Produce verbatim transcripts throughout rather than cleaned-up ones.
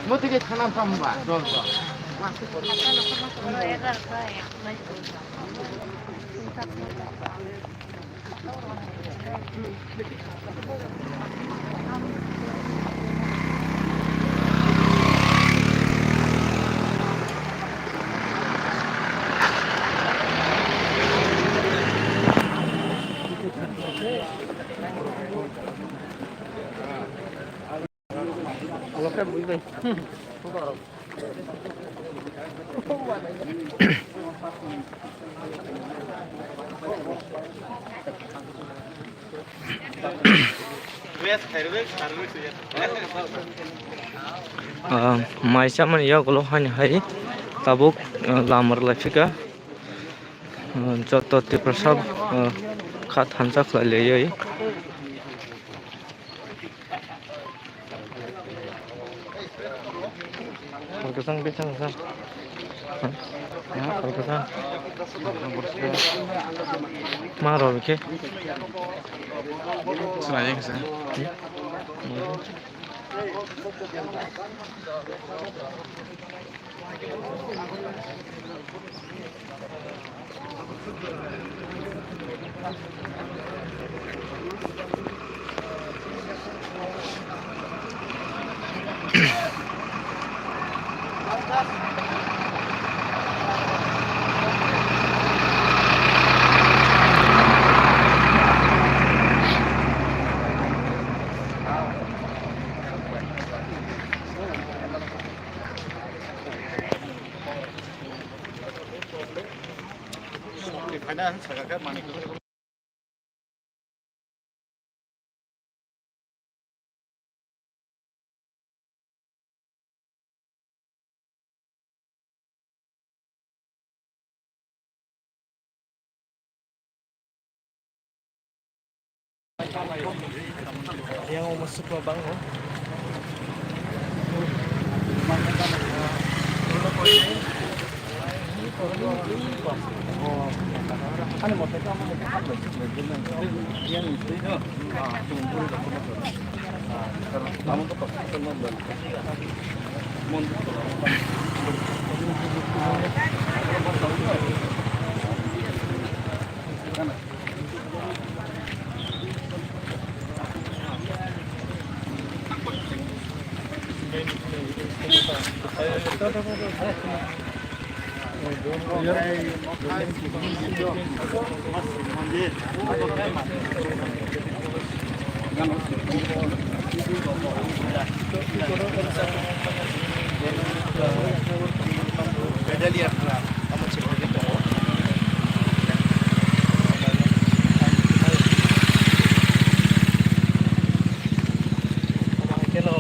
Motike thanam tamba, dol dol. Ah, mai chamani yagulo hani hai tabuk, ah, lama rwlai phika. Ah, joto Tiprasa, ah, kha thansa khlai laiwi. Khoroksa bwsang sa. Ha? Ha, khoroksa. Ma rw khe. Chwrai khe sa. Hmm? Yang omo sukma bango.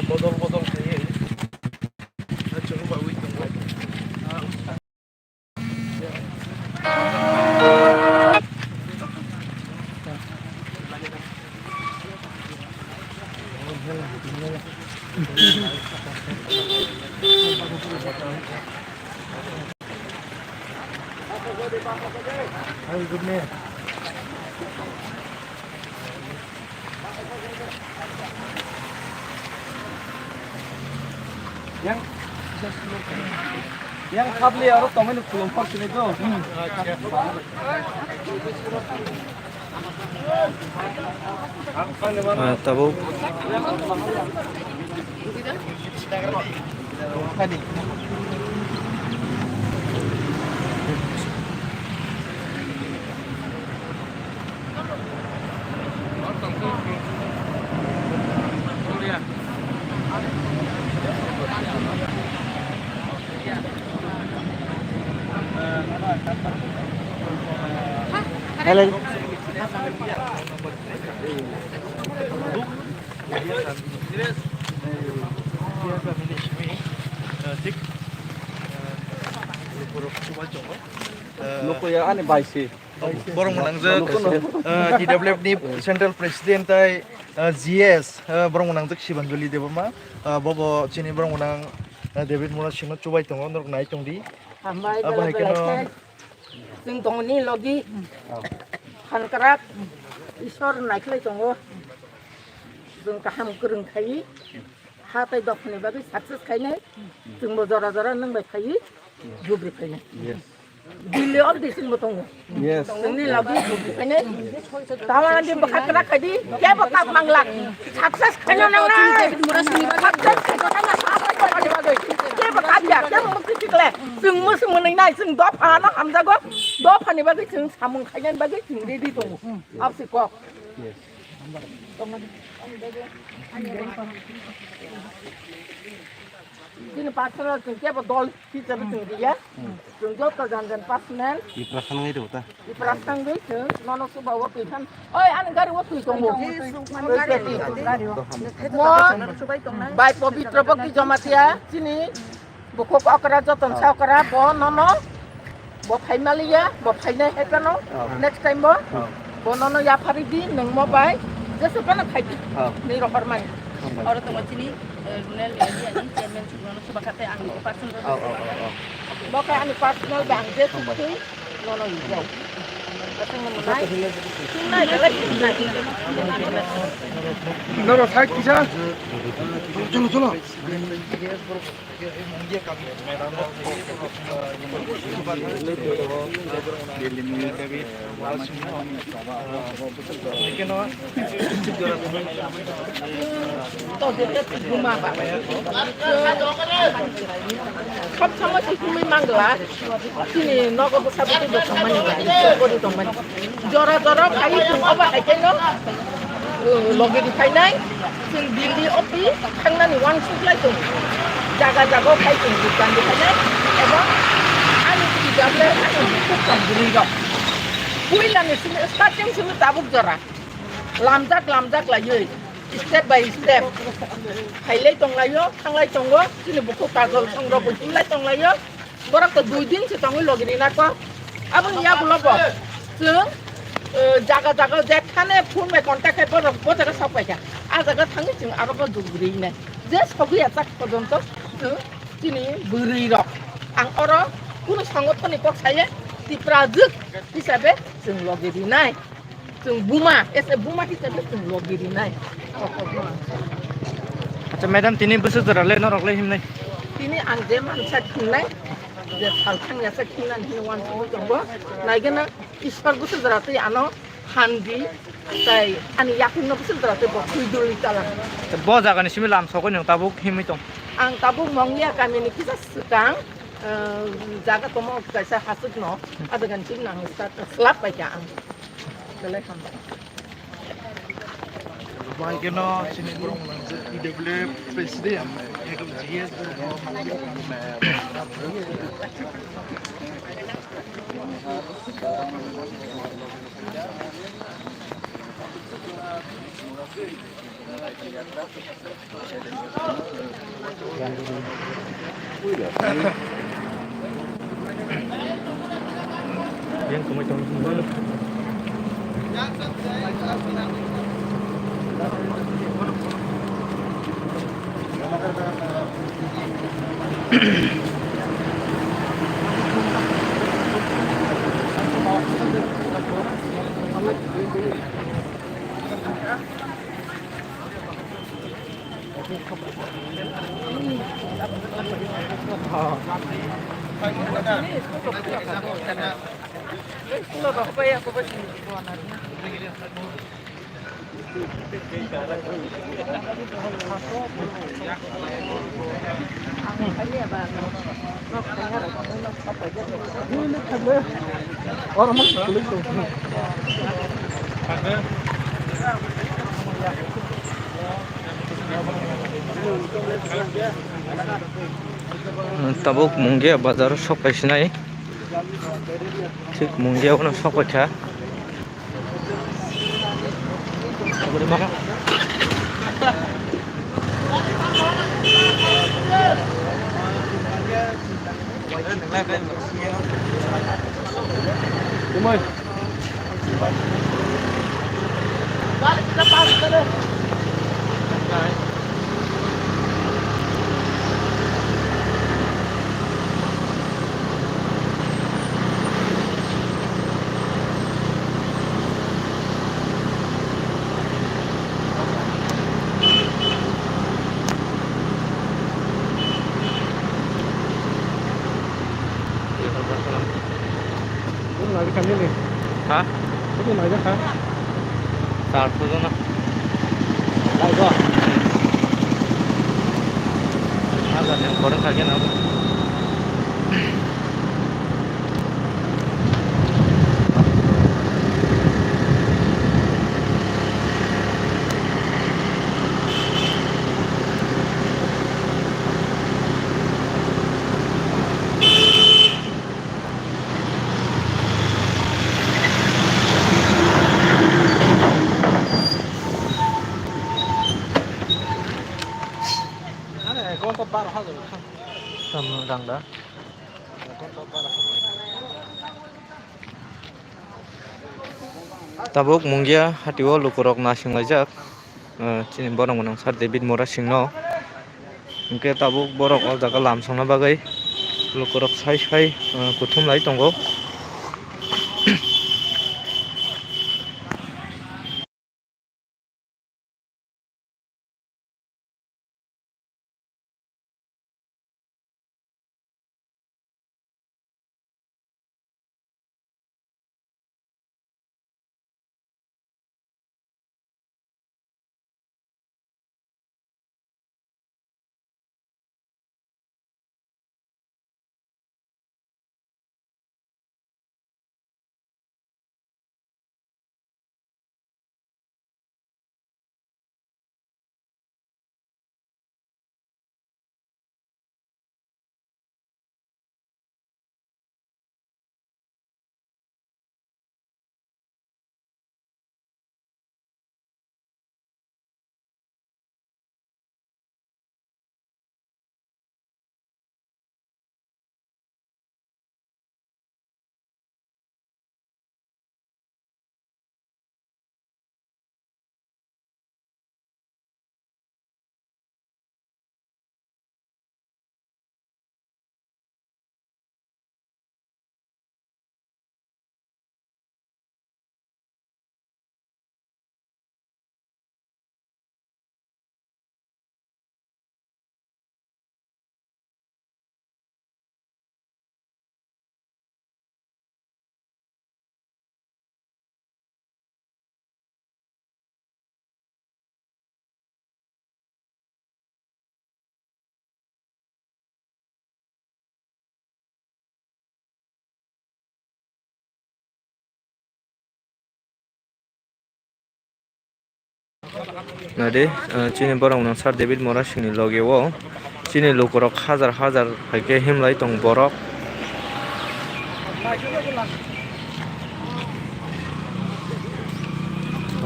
Bodol bodol kaiwi. Yang, yang khabli aro tongmani khulum phor sini do. Ah, tabuk. Hello. Thik, eh, borok chubai tongo. Eh, nukuya ani baisi. Borok mwnangjak, eh, T W F ni Central President tai, eh, G S, eh, borok mwnangjak Sibanjali Debbarma, eh, bobo chini borok mwnang, eh, David Murasingno chubai tongo, norok nai tongdi. Hambai, abo hai belai kheno belai khe. Chwng tongni logi. Hamkrak. Isor naikhlai tongo. Chwng kaham kwrwng khai, ha tai dophani bagwi success khainai, chwngbo jora jora nwng bai phaiwi jubri khainai. Yes. Delhi o di chwngbo tongo. Yes. Chwngni lagi jubri khainai. Tawana di bwkha kwrak khai di, kebo kap mangla. Success khaino nangna. Success khaino nangna, ha tai dophani bagwi. Kebo kap ya, kebo mukti sikle. Chwng mwswk mwnwi nai, chwng dophano hamjago. Dophani bagwi chwng samung khainani bagwi chwng ready tongo. Absi kok. Yes. Chini personal chwng kebo dol hisabe chwng riya. Chwng joto jan jan personal. Ipra sangai do ta. Ipra sangwi chwng nono suba o twi than. Oi, ani gari o twi tongo. Mo bai Pabitra Bhakti Jamatia chini Bukhuk okra, joton sa okra, bo nono, bo phai maliya, bo phainai hai phano, Oh. next time bo, Oh. bo nono yaphari di, nwng mo bai, jesu phano khai di, Oh. ni rohor mani. Oh. Oro tongo chini, eh, Runel India ni chairman Subrahmanya Subha khate ang ni personal Oh, oh, oh, oh. Bo khe ani personal ba ang jesu twi nono rijai. Aswk no mwnai. Nai, nai, nai. Noro side kisa. Cholo, cholo. Sob somoi si himwi mangla, chini nogo bwsa bwtwi bo tongmani ba, chokori tongmani. Jora jora phai chwng obo hai khe no, uh, logi di phainai, chwng Delhi office thangnani uansuk lai tongo. Jaga jaga o phai chwng jwk dan di phainai, ebo ani pijak le ani bukhuk tong bwrwi rok. Puila ni simi, starting simi tabuk jora. Lamjak lamjak laiwi, step by step. Phailai tonglaio, thanglai tongo, chini bukhuk kajol songrok bo himlai tonglaio. Borok to dui din se tongwi logi rina kok. Aboni yagulo bo chwng, eh, jaga jaga jekhane phone bai contact khai borok bo jaga sok paikha. A jaga thangwi chwng aro bo jugri ne. Je sogwi achak pojonto chwng chini bwrwi rok. Ang oro kunu songothoni kok saye Tipra jwk hisabe chwng logi rinai. Chwng buma, ese buma hisabe chwng logi rinai. Acha madam, tini bwswk jora le norok le himnai? Tini ang je mansa himnai, je sal thangya sa himnani hino uansugwi tongo. Naigena Ishwar bwswk jora twi ano handi, tai ani yakungno bwswk jora twi bo khwidulwi chala. Bo jagani simi lam sogwi nwng tabuk himwi tong? Ang tabuk Mongya kamini kisa swkang, eh, jaga tomo kaisa hasukno, a jagani simi nang start slap paikha ang. Belai hambai. Bai keno chini borok mwnang je P W F president, ekdom G S. Tabuk Mungia bazar o sok pai sinai. Thik Mungia o no sok pai kha. Charso jona. Hajar ni upore thakya na. Tamo rang da. Tabuk Mungia hati o lukurok naising laijak, eh, chini borok mwnang Sir David Murasing no. Hwnkhe tabuk borok o jaga lam songna bagwi lukurok sai sai, eh, kuthum lai tongo. Nadi, eh, chini borok no Sir David Murasing ni loge o chini lukurok hajar hajar hai khe himlai tong borok.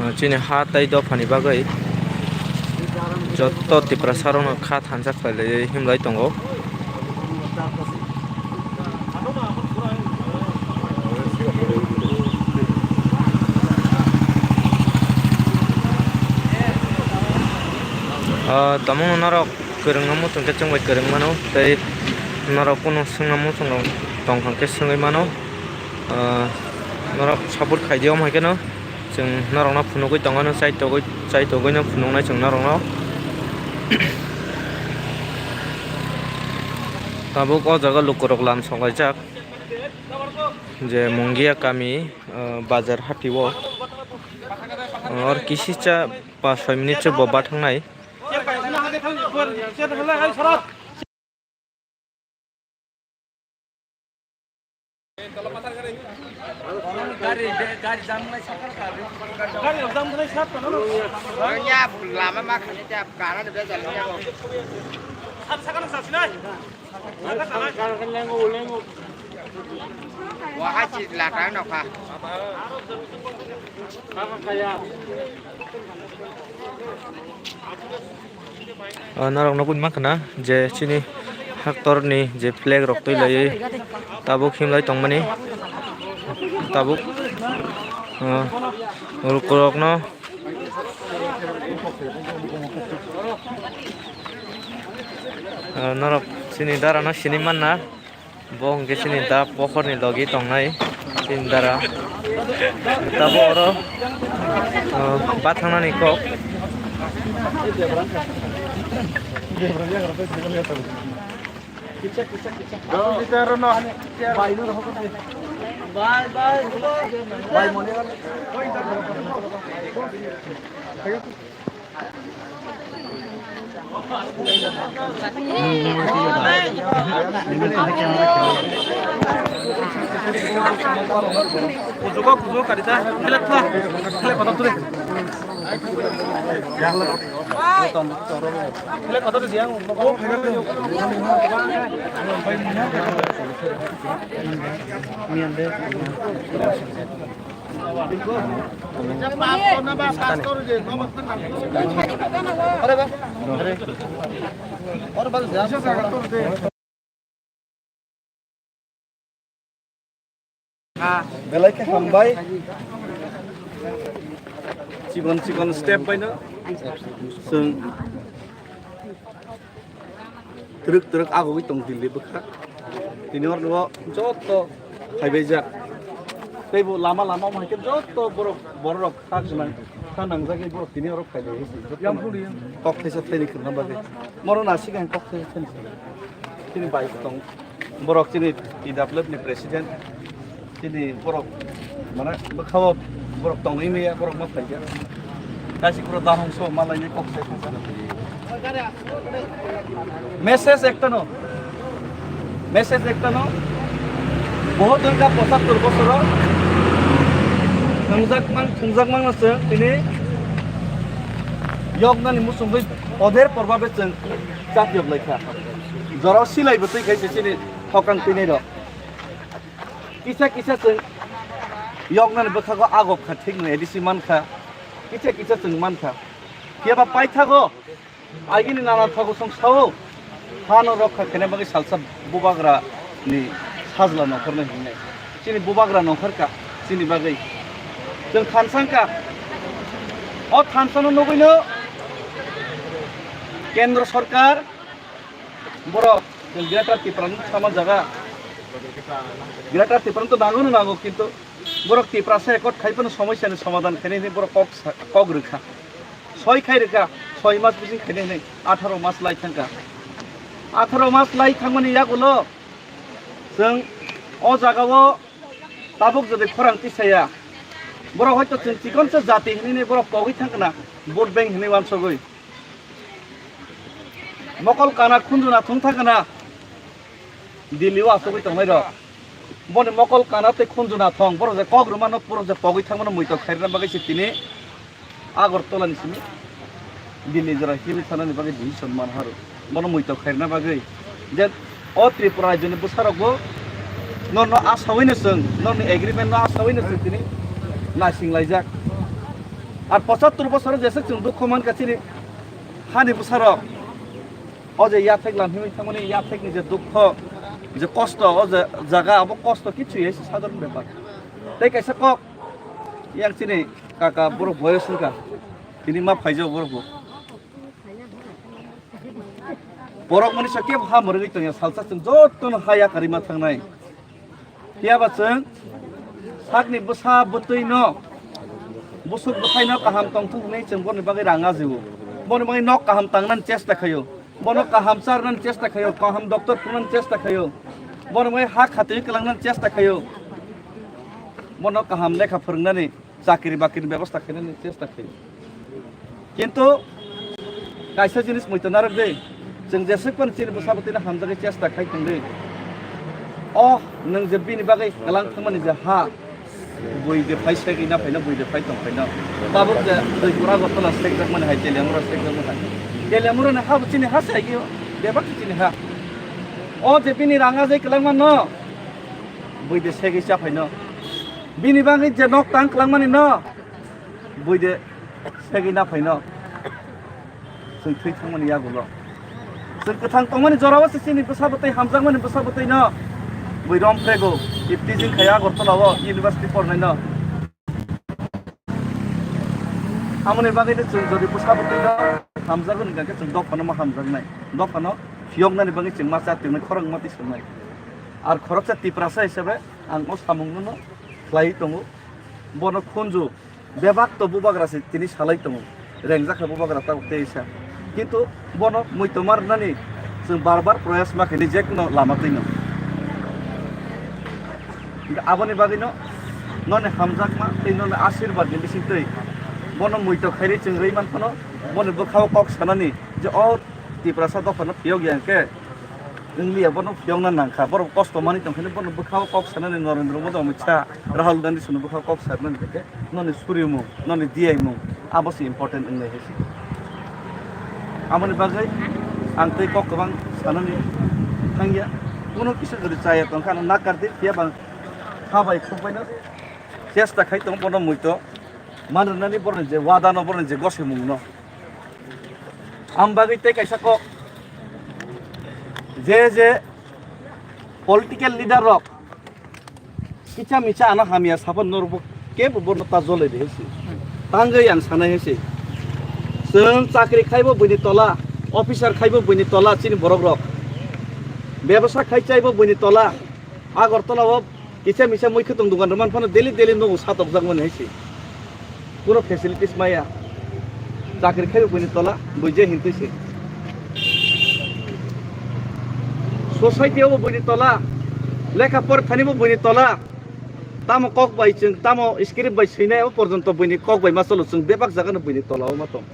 Ah, chini ha tei dophani bagwi joto Tiprasa rokno kha thansa khlai laiwi himlai tongo. Ah, tamo norok kwrwngno muchung khe chwng bai kwrwng mano, tei norok kunu swngna muchung rok tong kha khe swngwi mano. Ah, norok support khai di, omo hai kheno chwng norokno phunugwi tongo, no chai togwi, chai togwino phunuknai chwng norokno. Tabuk o jaga lukurok lam songlaijak je Mungia kami, ah, bazar hati o. Or kisisa pas soi minute se bo bathangnai. Lama ma khani ta kana de bejal. Waha chi lata nokha. Ah, norok nugwi mankha na je chini haktorni je flag rok twi laiwi tabuk himlai tongmani tabuk, ah, lukurokno, ah, norok chini dara no sini manna. Bo hwnkhe chini da pokhorni logi tongnai chini dara. Tabuk oro, ah, bathangnani kok. Kuchugo, kuchugo, karita. Hele, tla. Hele, kotor tule. Hele, kotor tule, yang. Belai khe hambai. Chikon chikon step bai no. Chwng twrwk twrwk agogwi tong Delhi bwkha. Tini hor no joto phaibaijak. Tei bo lama lama omo hai khe joto borok, borok rok kha gwnang, kha nangjagwi borok tini oro phaibai. Kok thaisa thaini khwna bagwi. Moro nasik ang kok thaisa thaini. Tini bai tong. Borok chini T W F ni president, chini borok, mane, bwkhao borok tongwi maya, borok ma phaikha. Kaisa borok dahong so ma lainai kok sai. Message ekta no, message ekta no, bohot dor ka pochattor bosoro thwngjak mang, thwngjak mang no chwng tini yoknani muchungwi oder porbabe chwng chak yok laikha. Jorao silai bo twi khai se chini thokang twinai rok. Kisa kisa chwng yoknani bwkhago agok kha thik no A D C man kha. Kisa kisa chwng man kha. Phiya ba paithago agini nana thago chwng sao. Hano rok kha khaina bagwi salsa bubagra ni sajla nongkhor no hinwi. Chini bubagra nongkhor ka chini bagwi. Chwng thansa wngkha. O thansa no nugwi no Kendra Sarkar borok Greater Tripura ni sama jaga. Greater Tripura to nango no nango, kintu borok Tiprasa accord khai phano somosya ni somadhan khainai hinwi borok kok sa-, kok rwkha. Soi khai rwkha, soi mas bising khainai hinwi atharo mas lai thangkha. Atharo mas lai thangmani yagulo chwng o jagao tabuk jodi khorang tisaya. Borok hoito chwng chikonsa jati hinwi borok kogwi thangkha na, vote bank hinwi wansogwi. Mokol kana khunjuna thung thangkha na Delhi o asugwi tongnai rok. Boni mokol kana tei khunjuna thong, borok je kok rwmano, borok je pogwi thangmano muitok khairina bagwi se tini Agartala ni simi Delhi jora himwi thanani bagwi decision man haro. Bono muitok khairina bagwi je o Tripura rajyoni bwsarokbo norno asawino chwng, norni agreement no asawino chwng tini naising laijak. Ar pochattor bosoro jesa chwng dukho mankha chini hani bwsarok. O je yathek lam himwi thangmani yathekni je dukho, je kosto, o je jaga, abo kosto kichu ya, sadharon bepar. Tei kaisa kok, yang chini kaka borok boyos wngkha, tini ma phaijao borok bo. Borok mani sa kebo ha mwrwgwi tongya, salsa chwng jotono ha yakarwi ma thangnai. Phiya ba chwng sakni bwsa bwtwi no, bwswk bwthai no kaham tongthung hwnwi chwng boni bagwi rang ajio. Boni bagwi nok kaham tangnani chesta khaio. Bono kaham charnani chesta khaio, kaham doctor phunani chesta khaio. Bono bagwi ha khatwi kwlangnani chesta khaio. Bono kaham lekha phwrwngnani chakri bakri ni bebosta khainani chesta khaio. Kintu kaisa jinis muitu narwk di, chwng jeswk phano chini bwsa bwtwino hamjagwi chesta khai tong di. O nwng je bini bagwi kwlang thangmani je ha, bui de phai segwi na phaino, bui de phai tong phaino. Tabuk je dui pura Agartala sekjakmani hai, Teliamura sekjakmani hai. Teliamura ni ha bo chini ha se hai khe bebak se chini ha. O je bini rang ajai kwlangma no, bui de segwi cha phaino. Bini bagwi je nok tang kwlangmani no, bui de segwi na phaino. Chwng thwi thangmani yagulo. Chwng kwthang tongmani jorao se chini bwsa bwtwi hamjakmani bwsa bwtwi no. Bui rom phego, ibtijing khaya Agartala o university pornai no. Amoni bagwi no chwng jodi bwsa bwtwi no hamjago ni gangkhe chwng dophano ma hamjaknai. Dophano phiyoknani bagwi chwng ma cha tongwi khorang ma tisongnai. Ar khoroksa Tiprasa hisabe ang o samung no khlai tongo. Bono khunju. Bebak to bubagra se tini salai tongo, rengjak kha bubagra tabuk tei sa. Kintu bono muitu marnani chwng bar bar proyas ma khainai je kono lama twino. Hingke aboni bagwino noni hamjakma tei noni asirbat ni bisingtwi bono muito khairwi chwng rwi manphano, boni bwkhao kok sanani je o Tiprasa dophano phiyok ya hingke wngliya, bono phiyokna nangkha. Borok kosto manwi tongkhe bono bwkhao kok sanani Narendra Modi, Amit Shah, Rahul Gandhi sino bwkhao kok sanani hingke noni surimung, noni diyaimung abo se important wngnai hai se. Aboni bagwi ang tei kok kwbang sanani thangya. Kuno kisa kwrwi chaya tongkha, ano nakar di, phiya bang ha bai khukbaino chesta khai tongo bono muito manrwnani, boroni je wadano, boroni je gosimungno. Ang bagwi tei kaisa kok, je je political leader rok kicha micha ano hamya sapan norbo kebo bono ta jolai de hesi. Tangwi ang sanai hesi. Chwng chakri khaibo buini tola, officer khaibo buini tola chini borok rok. Bebasa khai chaibo buini tola. Agartala o kisa misa mui khwtwng dukan rwmani phano daily daily nogo satokjakmani hai se. Kuno facilities maya. Chakri khaibo buini tola, buije hintwi se. Society o bo buini tola, lekha porthani bo buini tola. Tamo kok bai chwng, tamo script bai swinai o porjonto buini kok bai ma cholo, chwng bebak jagano buini tola o ma tong.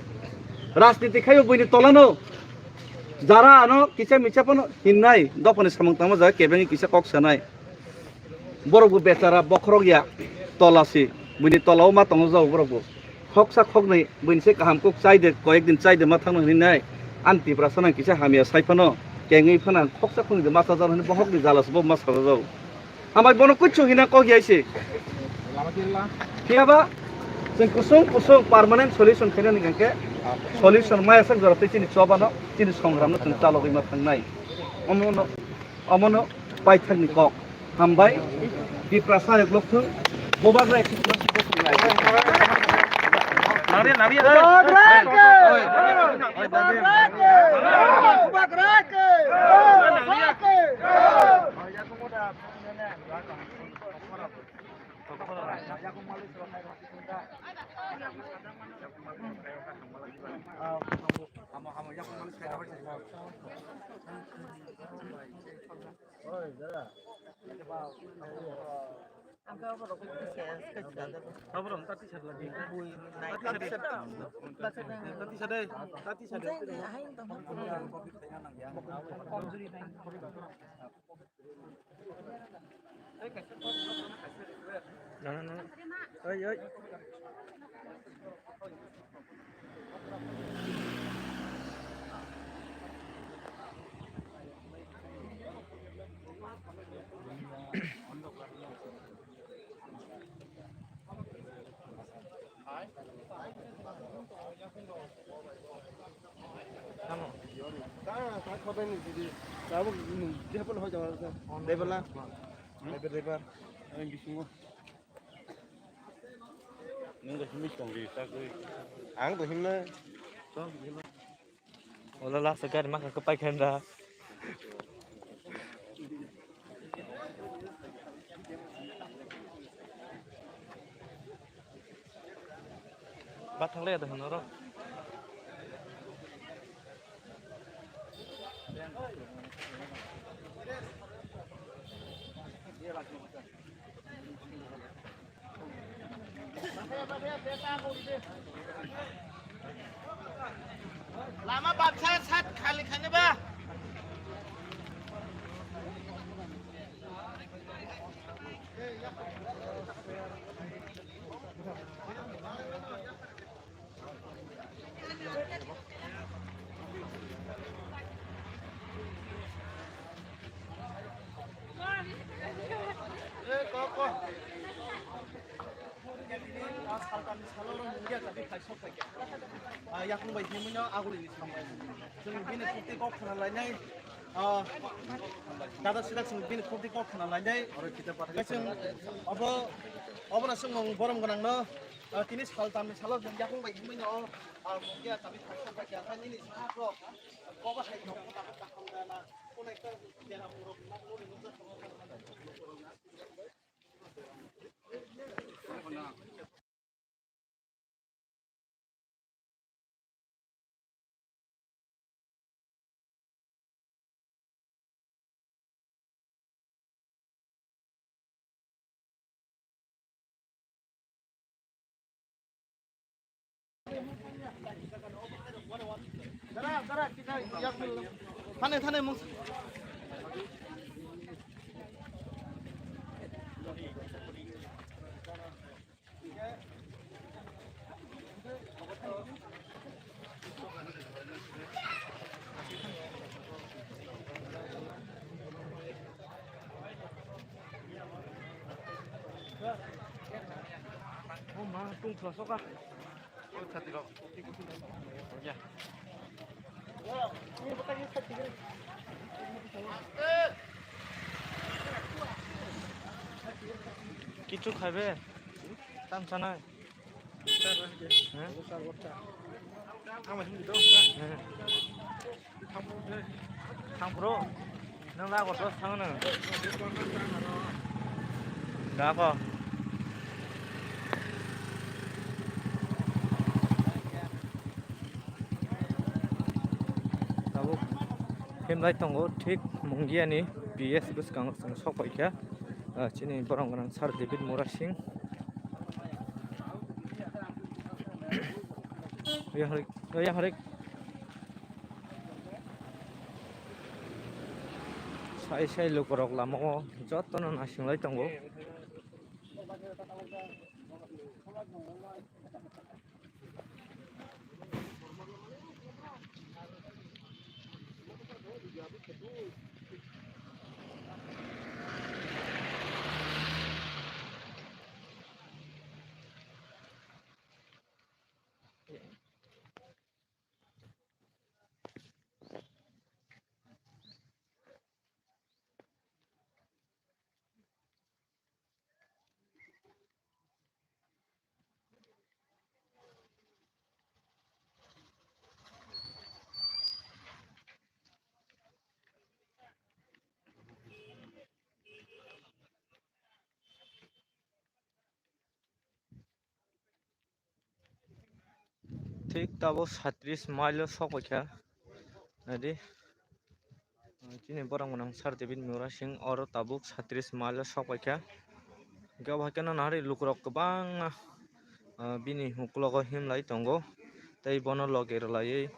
Rajniti khaibo buini tola no. Jara ano kisa misa phano hinnai, dophani samung tangma jaga kebengwi kisa kok sanai. Borok bo bechara bokhorok ya, tola si, buini tola o ma tongo jao borok bo. Khoksa khoknwi buini se kaham kok chai de, koyek din chai de ma thangno hinwi nai. Ani Tiprasa nang kisa hamya sai phano, kengwi phano ang khoksa khoknwi de ma chajak hinwi bohok ni jala se bo ma sajak jao. Hambai bono kuchu hina kok ya se. Phiya ba, chwng kusung kusung permanent solution khainani hingke solution maya sak jora tei chini choba no, chini songram no chwng chalogwi ma thangnai. Omo no. Omono paithakni kok. Hambai, Tiprasa rok lokthung, bobagra exit. No, no, no. Oi, oi. Driver, driver. Driver, driver. Ang bisingo. Nung bai himwi tong di, chakri. Ang bai himna. Ola last gari maka kwpai khan da. Ba thanglai da hwnwi oro. Lama baksa sat khali khani ba. Yakung bai himino agulini sambai. Chwng bini khukti kok khna lainai. Ah, dada sida chwng bini khukti kok khna lainai. Chwng obo, obono chwng mung borom gwnangno. Ah, tini sal tamni salo chwng yakung bai himino. Ah, mungya tamni khaksa bai kha nini sahak rok. Kobo hai no kota kota kham dana. Kono ekta jera purok na nini nukjak. Thane, thane, mung. Oh, ma, tung thla soka. Kichu khaibe? Tam sanai. Hah? Hah? Thang bro, nang la gordo thang nang. Da ko. Tabuk himlai tongo, thik Mungiani P S bwskango chwng sok paikha. Ah, chini borok gwnang Sir David Murasing. Yang hari, yang hari. Sai sai lukurok lamao jotono nasinglai tongo. Thik tabuk satris mile o sok paikha. Naidi. Chini borok gwnang Sir David Murasing oro tabuk satris mile o sok paikha. Hingke obo hai kheno nahari lukurok kwbangma, ah, bini ukologo himlai tongo. Tei bono loge rwlaiwi.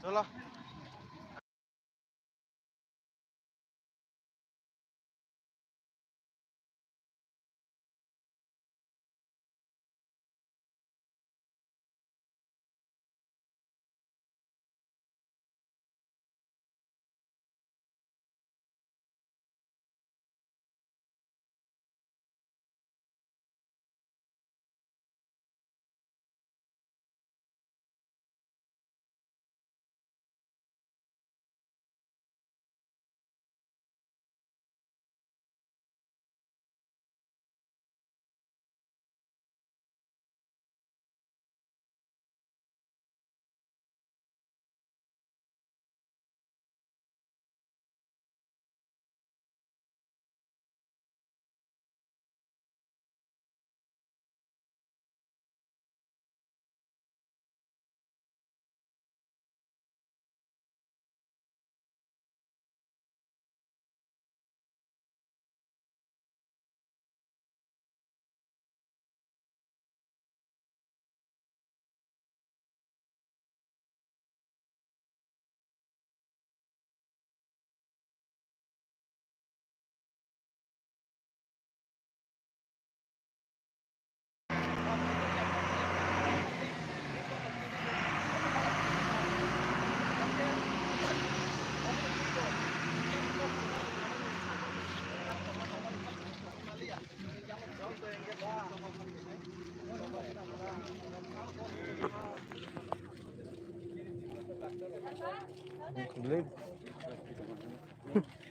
Cholo.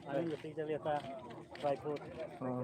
Ani ngetik jali eta dry fruit. Oh.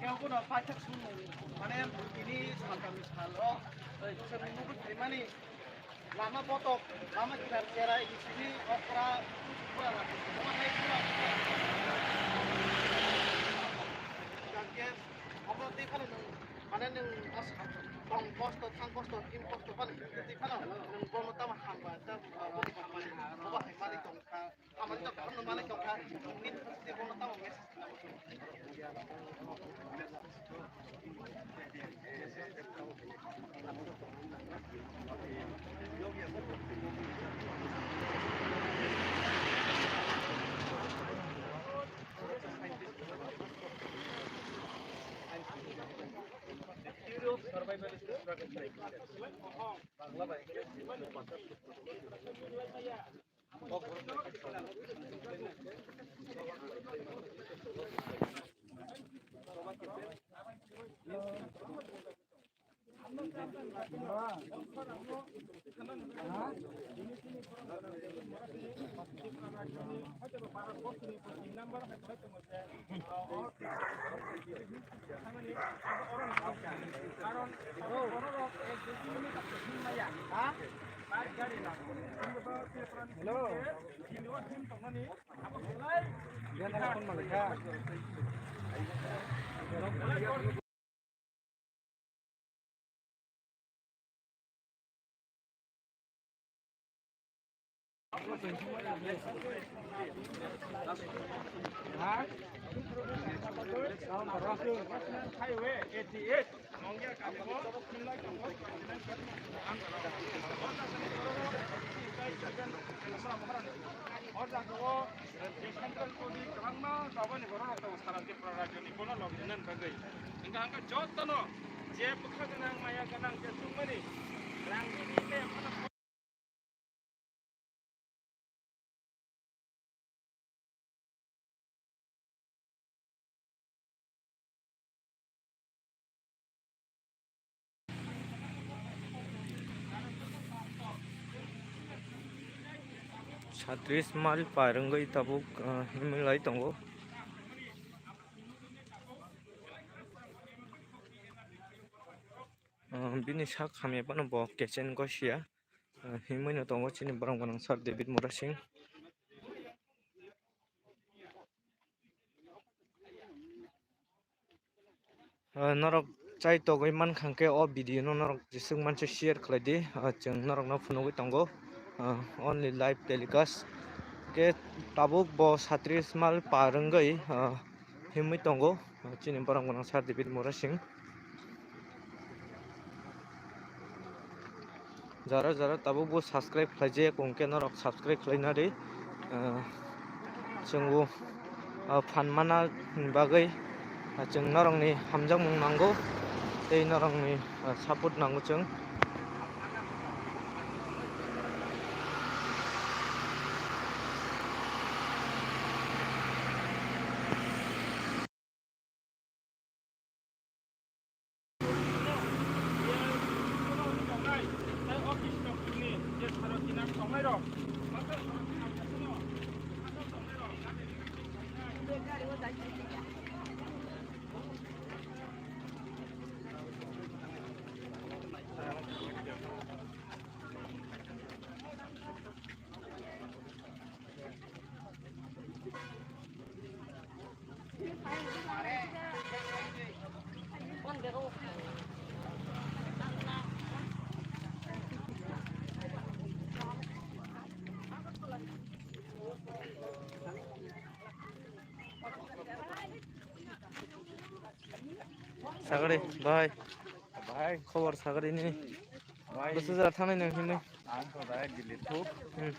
Yang kono paithak sung mane ini salkam salo, eh, sung nunggu terima ni. Lama botok, lama kinar cherai, isini okra, pura lama, pura, pura, pura. Jangke, okra tei phano nung, mane nung as-, tong kosto, thang kosto, im kosto phano, tei phano nung bono tamo hambai, tamo, ah, bono hambai, bono hambai tong kha. Hello. Highway eighty-eight. O jaga o central body kwbangma tabani borok rok tongo sara Tripura rajyo ni bono lok rinani bagwi. Hingkha hingkha jotono je bwkha gwnang maya gwnang je chukmani rang nini tei Satris mile par wngwi tabuk, ah, himwi lai tongo. Ah, bini sak hamya phano bo kechen gosia. Ah, himwi no tongo chini borok gwnang sir David Murasing. Ah, norok chai togwi mankha khe o video no norok jeswk manse share khlai di. Ah, chwng norok no phunugwi tongo, ah, only live telecast khe tabuk bo satris mile par wngwi, ah, himwi tongo, ah, chini borok gwnang sir David Murasing. Jara jara tabuk bo subscribe khlaijak, hwnkhe norok subscribe khlaina di. Ah, chwng bo, ah, phan mana ni bagwi, ah, chwng norokni hamjakmung nango tei norokni, ah, support nango chwng. Sagri, bhai. Bhai. Khobor sagri ni. Bwsajwk jora thangnai nang hinwi. Ang to da gili thuk. Hmm.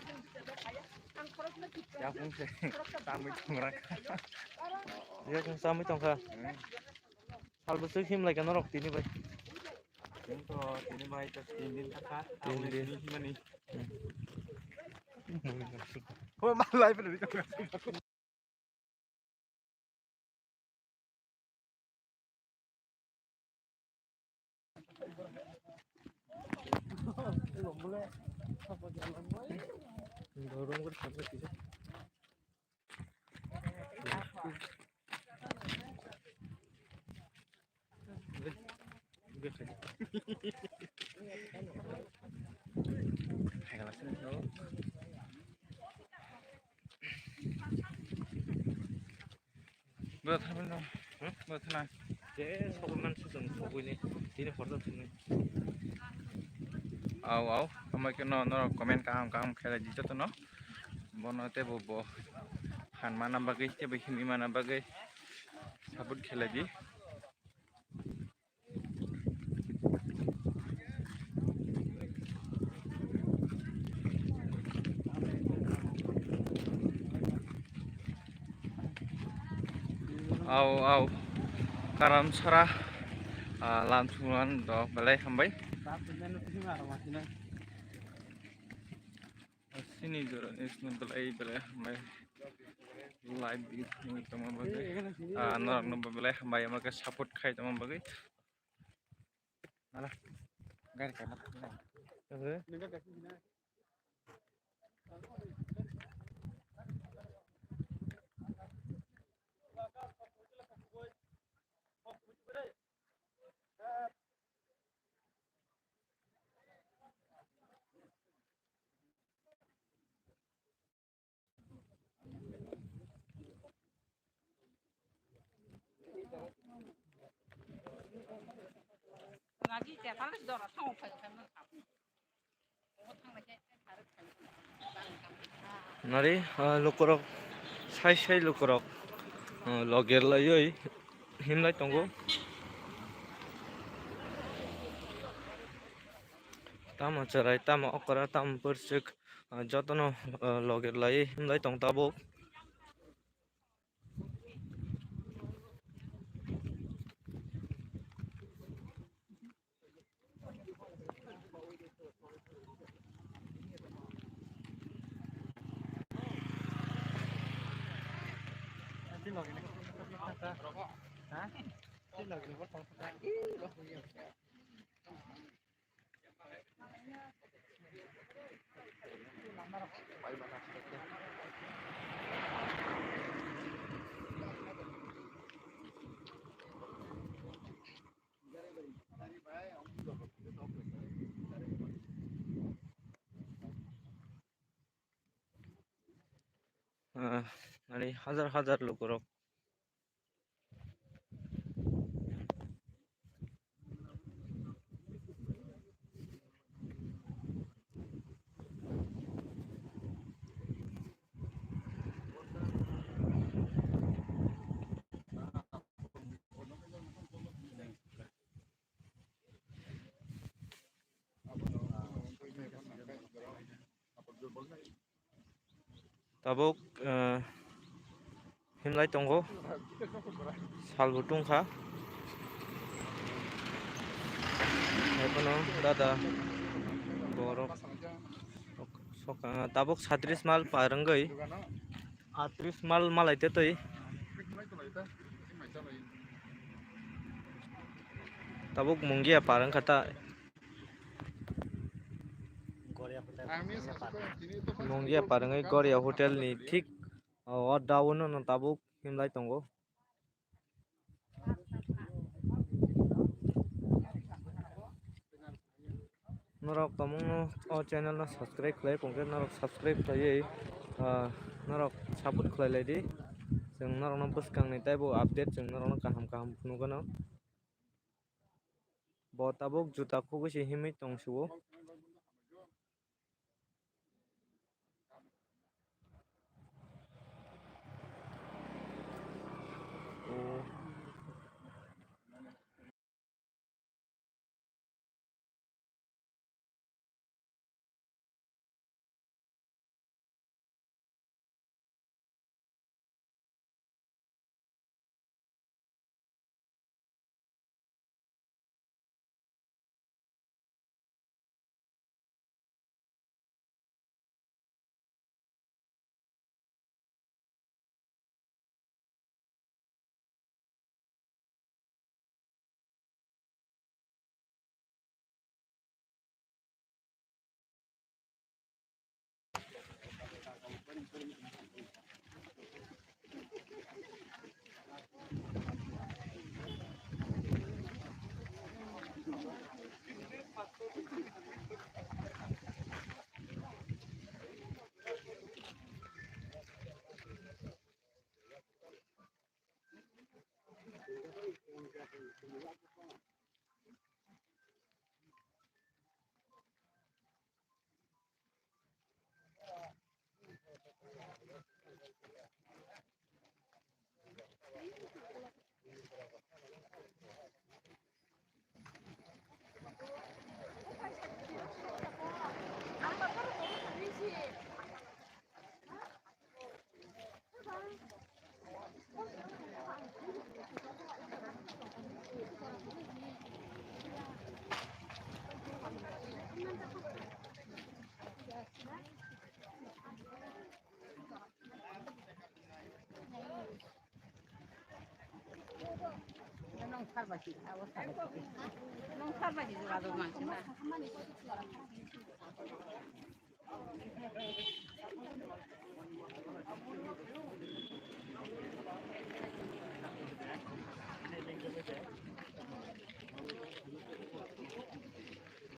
Yakung se tangwi thungra. Yakung chamwi tongkha. Hmm. Sal bwswk himlai kha norok tini bai? Chwng to tini bai to tin din thangkha. Tin din. Himani. Hmm. Hoi ma lai pele. Bwtharmano, hmm? Bwtharna. Je sokman sujung sogwini, tini horjak sini. Au, au, amai khe no, no comment kaham, kaham khe di jotono. Bono tebo bo han mana bagwi, tebo himwi mana bagwi support khe di. Au, au. Karamsara, ah, lam thumlan do belai hambai. Sini jora ni sini belai belai hambai. Live video nugwi tongma bagwi. Ah, norok no belai hambai, ama khe support khai tongma bagwi. Ala. Gari kai ma. Nari, ah, lukurok, sai sai lukurok, ah, loger laioi himlai tongo. Tamo chwrai, tamo okra, tamo bwrchwk, ah, jotono, ah, loger laioi himlai tong tabuk. Ah, nari hajar hajar lukurok. Tabuk, eh, himlai tongo, salbo tungkha. Haiphano dada borok sok-, tabuk satris mal par wngwi atris mal malai tetwi. Tabuk Mungia par wngkha ta. Mungia par wngwi Goria Hotel ni thik o down o no tabuk himlai tongo. Norok tongmungno o channel no subscribe khlai, kongkhe norok subscribe khlaiwi, ah, norok support khlai lai di. Chwng norokno bwskangni taibo update chwng norokno kaham kaham phunukgwno. Bo tabuk juta khugwi se himwi tong sio.